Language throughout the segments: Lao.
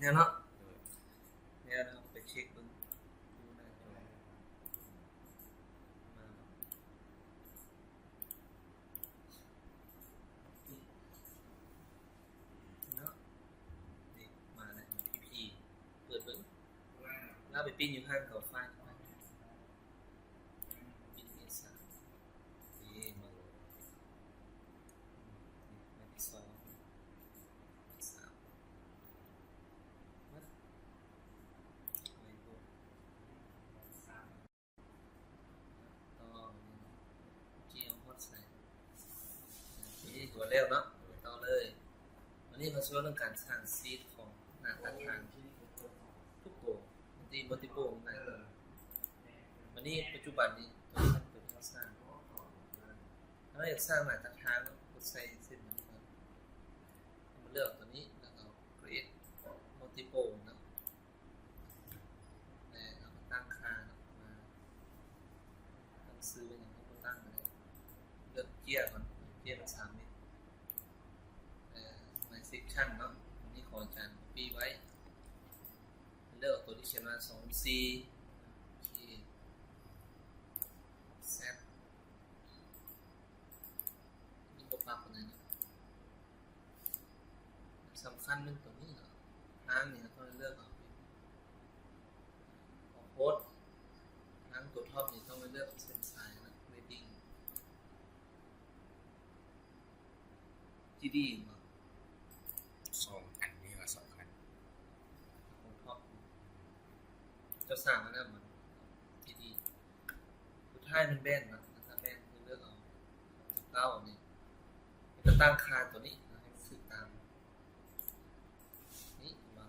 ແລ້ວເນາະ ໂດຍ ແລ້ວເຮົາໄປເຊັກເບິ່ງຢູ່ໜ້າຈໍ ມາເນາະ ເນາະ ນີ້ມາແລ້ວ ພີພີ ເປີດເບິ່ງ ລາວໄປປີ້ນຢູ່ຮ້ານເຂົາ ໄຟລ໌ ປິ່ນເອສາມ ນີ້ມາໂຫຼດ ນີ້ ອັນທີສອງ ສາມ ມາ ໄວໂພດ ຕໍ່ ຈີເອົາຮອດໃສ ໂອເຄ ຖືວ່າແລ້ວເນາະ ຕໍ່ເລີຍ ວັນນີ້ເຮົາຊິເວົ້າເລື່ອງການສ້າງຊີດຂອງໜ້າຕັດທາງທຸກໂຕ ມັນຕິ ມັນຕິໂປນະ ວັນນີ້ປັດຈຸບັນນີ້ ຕົວທີ່ເຮົາສ້າງ ເຮົາຢາກສ້າງໜ້າຕັດທາງເນາະ ກົດໃສ່ເສັ້ນມັນກ່ອນ ເຮົາມາເລືອກຕົວນີ້ ແລ້ວກໍ create multiple ເນາະ ແລ້ວເຮົາກໍຕັ້ງຄ່າເນາະ ມາຕັ້ງຊື່ຫຍັງເຮົາກໍຕັ້ງໄດ້ ເລືອກເຈ້ຍກ່ອນ ເຈ້ຍມັນສາມເມັດ ແລ້ວ my section ເນາະ ອັນນີ້ຂອງອາຈານ copy ໄວ້ ເລືອກເອົາຕົວທີ່ຂຽນວ່າ ສອງພັນສີ່ ໂອເຄ Z ນີ້ບໍ່ປັບປານໃດເນາະ ສຳຄັນແມ່ນຕົວນີ້ເນາະ ທາງນີ້ເຮົາຕ້ອງເລືອກເອົາ ເອົາໂພດ ທາງຕົວທັອບນີ້ຕ້ອງໄປເລືອກເສັ້ນສາຍເນາະ padding ຈີດີ ເຫັນບໍ່ ສອງອັນນີ້ວ່າສຳຄັນ ຕົວທັອບ ເຈົ້າສ້າງອັນນັ້ນມັນ ຈີດີ ສຸດທ້າຍມັນແບນເນາະ ຖ້າແບນຄືເລືອກເອົາ ສິບເກົ້າ ອັນນີ້ ແລ້ວກໍຕັ້ງຄ່າຕົວນີ້ໃຫ້ມັນຖືກຕາມ ນີ້ ເຫັນບໍ່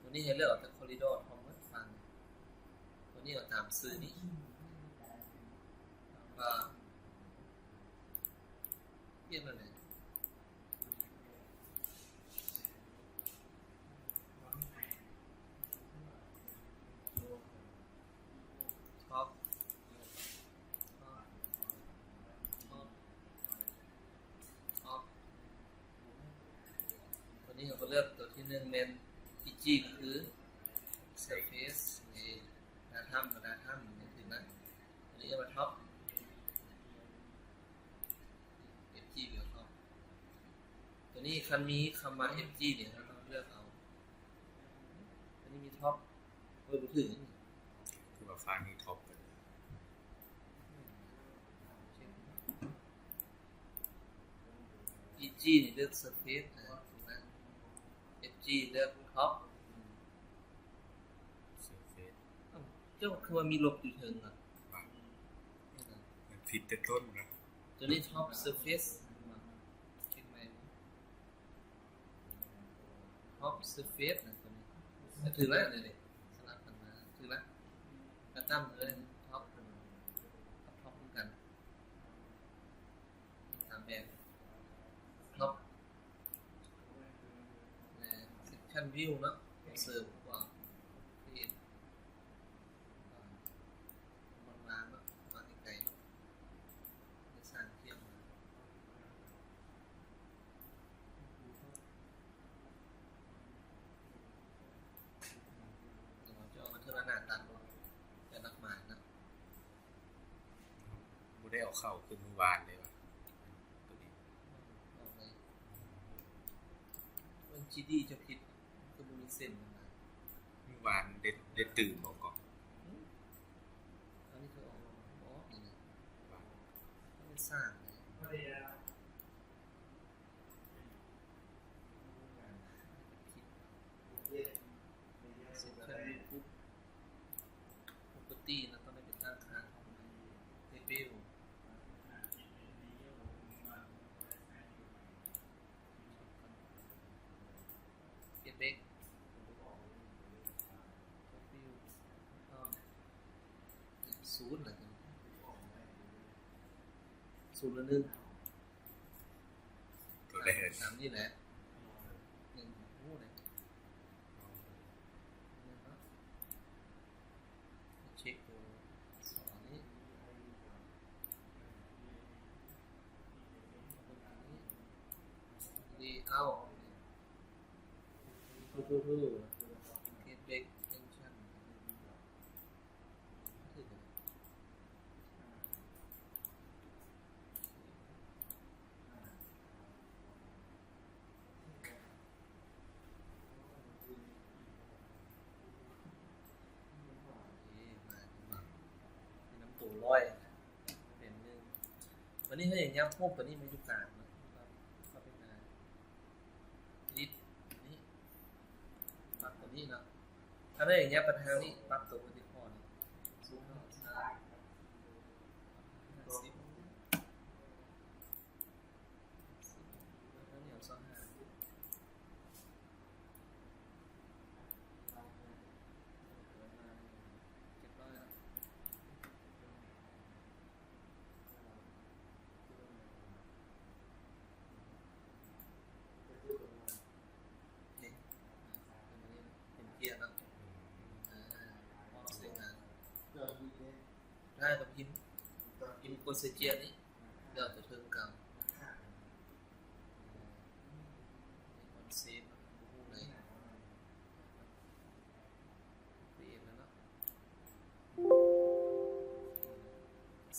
ຕົວນີ້ໃຫ້ເລືອກເອົາແຕ່ຄໍຣິດໍທັອບໝົດ ຟັງ ຕົວນີ້ເອົາຕາມຊື່ນີ້ ແລ້ວກໍປ່ຽນອັນນີ້ ທັອບ ທັອບ ທັອບ ທັອບ ຕົວນີ້ເຮົາກໍເລືອກຕົວທີໜຶ່ງແມ່ນ ອີຈີ ກໍຄື surface ນີ້ ໜ້າຖ້ຳ ໜ້າຖ້ຳ ເຫັນບໍ່ ຕົວນີ້ເອີ້ນວ່າທັອບ ເອັຟຈີ ກໍທັອບ ຕົວນີ້ຄັນມີຄຳວ່າ ເອັຟຈີ ນີ້ ເຮົາຕ້ອງເລືອກເອົາ ຕົວນີ້ມີທັອບ ເອີ ບໍ່ຖືກ ຄືວ່າຟາຍນີ້ທັອບ ອີຈີ ນີ້ເລືອກ surface ນະ ເອັຟຈີ ເລືອກທັອບ surface ເຈົ້າຄືວ່າມີລົບຢູ່ເທິງລະ ມັນຜິດແຕ່ຕົ້ນນະ ຕົວນີ້ທັອບ surface ເຮັດໃໝ່ ທັອບ surface ນະ ຕົວນີ້ ຖືກແລ້ວ ນີ້ ສະຫຼັບກັນມາ ຖືກແລ້ວ ກະຕັ້ງເລີຍ ທັອບ ທັອບຄືກັນ ສາມແບບ ທັອບ ແລະ section view ເນາະ ເສີມພວກ create ມັນວາງເນາະ ວາງໄກໆເນາະ ໄດ້ສ້າງຄລິບມາ ດຽວເຮົາຈະເອົາມາເທື່ອລະໜ້າຕັດ ແຕ່ລະໝາຍເນາະ ບໍ່ໄດ້ເອົາເຂົ້າຄືມື້ວານເດ້ຫວາ ຕົວນີ້ ອອກເລີຍ ເບິ່ງຈີດີ ຈະຜິດ ຄືບໍ່ມີເສັ້ນນະ ມື້ວານໄດ້ ໄດ້ຕື່ມບໍ່ກໍ ອັນນີ້ຄືອອກ ບໍ່ອອກນີ້ນະ ວານ ມັນສ້າງ property ນະ ຕ້ອງໄດ້ໄປຕັ້ງຄ່າ table ເຮັດເບກ copy ສູນລະ ສູນລະໜຶ່ງ ຕົວໃດ ຕາມນີ້ແຫຼະ ໜຶ່ງ ໂອ້ ໄດ້ ເຊັກໂຕສອງນີ້ ເລເອົາ ໂອ້ໂຫ ຮ້ອຍ ເປັນໜຶ່ງ. ບາດນີ້ເຮົາຢາກຍັບຮູບຕົວນີ້ມາຢູ່ກາງເນາະ ເຮົາເປັນ edit ຕົວນີ້ ປັບຕົວນີ້ເນາະ. ຖ້າເຮົາຢາກຍັບໄປທາງນີ້ ປັບຕົວ vertical ນີ້ ສູງເທົ່າ ຫ້າສິບ ແລ້ວທາງນີ້ເອົາ ຊາວຫ້າ ເຈັດຮ້ອຍ ເປັນເກຍເນາະ ເອີ ອອກໃສ່ງານ ໄດ້ກັບພິມ ພິມກົດໃສ່ເກຍນີ້ ແລ້ວຈະເທິງເກົ່າ ເອີ ຄອນເຊັບ ບໍ່ຮູ້ເລີຍ create ແລ້ວເນາະ.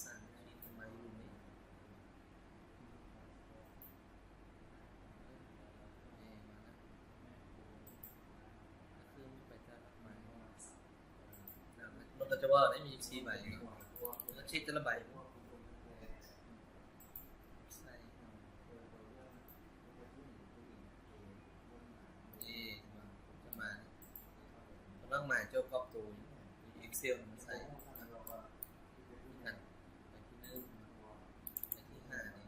ສ້າງຄລິບໃໝ່ຢູ່ນີ້ ເອີ ມາແລ້ວ ກໍຄືມັນໄປແຕ່ລະໃບ ມັນກໍຈະວ່າໄດ້ມີສິບສີ່ໃບເນາະ ແລ້ວຄລິກແຕ່ລະໃບ ໃສ່ ນີ້ ຈະມາ ກຳລັງໝາຍເຈົ້າກັອບໂຕຢູ່ Excel ມັນໃສ່ ຄືກັນ ໃບທີໜຶ່ງ ໃບທີຫ້ານີ້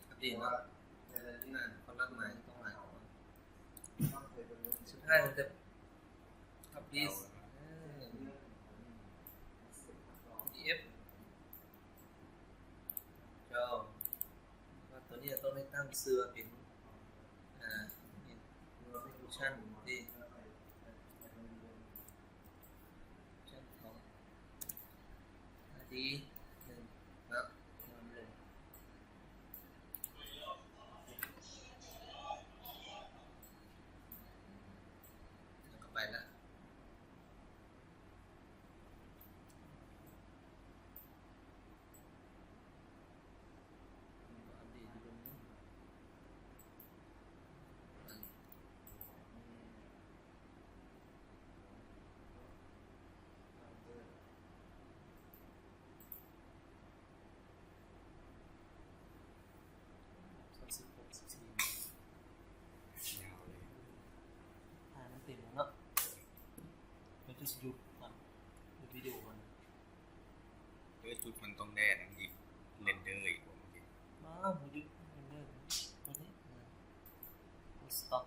ອັບເດດເນາະ ອ່ານຄວາມລັບໝາຍຕ້ອງຫຼາຍກວ່າ ສຸດທ້າຍມັນຈະ publish ເອີ PDF ເຈົ້າ ວ່າຕົວນີ້ຕ້ອງໄດ້ຕັ້ງຊື່ວ່າເປັນ ອ່າ Introduction ຕິ Introduction ຂອງ ອາ ດີ ໜຶ່ງ ເນາະ ໜຶ່ງ ແລ້ວກໍໄປລະ. ສາມສິບຫົກ ສິບສີ່ ຍາວເລີຍ ອ່າ ມັນເຕັມແລ້ວເນາະ ເຮົາຈະຢຸດມັນ ຢຸດວິດີໂອມັນ ເອີ ຈຸດມັນຕ້ອງແດ່ນຳອີກ render ອີກບໍ່ ບໍ່ ຢຸດ render ຕົວນີ້ ກົດ stop.